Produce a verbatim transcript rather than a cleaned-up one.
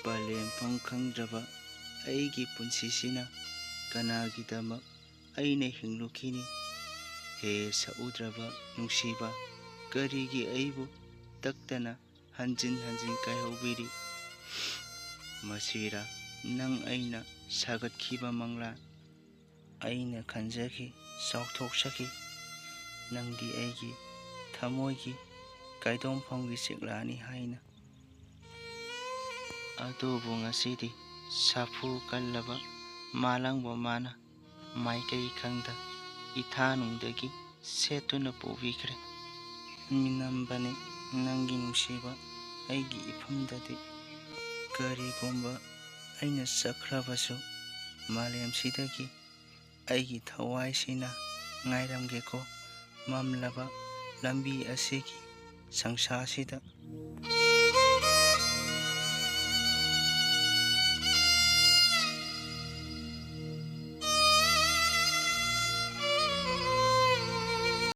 ꯄꯂꯦꯝꯐꯝ ꯈꯪꯗ꯭ꯔꯕ ꯑꯩꯒꯤ ꯄꯨꯟꯁꯤꯁꯤꯅ ꯀꯅꯥꯒꯤꯗꯃꯛ ꯑꯩꯅ ꯍꯤꯡꯂꯨꯈꯤꯅꯤ? ꯍꯦ ꯁꯛꯎꯗ꯭ꯔꯕ ꯅꯨꯡꯁꯤꯕ, ꯀꯔꯤꯒꯤ ꯑꯩꯕꯨ ꯇꯛꯇꯅ ꯍꯟꯖꯤꯟ ꯍꯟꯖꯤꯟ ꯀꯥꯏꯍꯧꯕꯤꯔꯤ? ꯃꯁꯤꯔꯥ ꯅꯪ ꯑꯩꯅ ꯁꯥꯒꯠꯈꯤꯕ ꯃꯪꯂꯥꯟ? ꯑꯩꯅ ꯈꯟꯖꯈꯤ, ꯆꯥꯎꯊꯣꯛꯆꯈꯤ, ꯅꯪꯗꯤ ꯑꯩꯒꯤ ꯊꯃꯣꯏꯒꯤ ꯀꯥꯏꯗꯣꯡꯐꯝꯒꯤ ꯆꯦꯛꯂꯥꯅꯤ ꯍꯥꯏꯅ꯫ ꯑꯗꯨꯕꯨ ꯉꯁꯤꯗꯤ ꯁꯥꯐꯨ ꯀꯜꯂꯕ ꯃꯥꯂꯪꯕ ꯃꯥꯅ ꯃꯥꯏꯀꯩ ꯈꯪꯗ ꯏꯊꯥꯅꯨꯡꯗꯒꯤ ꯁꯦꯠꯇꯨꯅ ꯄꯨꯕꯤꯈ꯭ꯔꯦ꯫ ꯃꯤꯅꯝꯕꯅꯤ ꯅꯪꯒꯤ ꯅꯨꯡꯁꯤꯕ ꯑꯩꯒꯤ ꯏꯐꯝꯗꯗꯤ꯫ ꯀꯔꯤꯒꯨꯝꯕ ꯑꯩꯅ ꯆꯠꯈ꯭ꯔꯕꯁꯨ ꯃꯥꯂꯦꯝꯁꯤꯗꯒꯤ ꯑꯩꯒꯤ ꯊꯋꯥꯏꯁꯤꯅ ꯉꯥꯏꯔꯝꯒꯦꯀꯣ꯫ ꯃꯝꯂꯕ ꯂꯝꯕꯤ ꯑꯁꯤꯒꯤ ꯁꯪꯁꯥꯔꯁꯤꯗ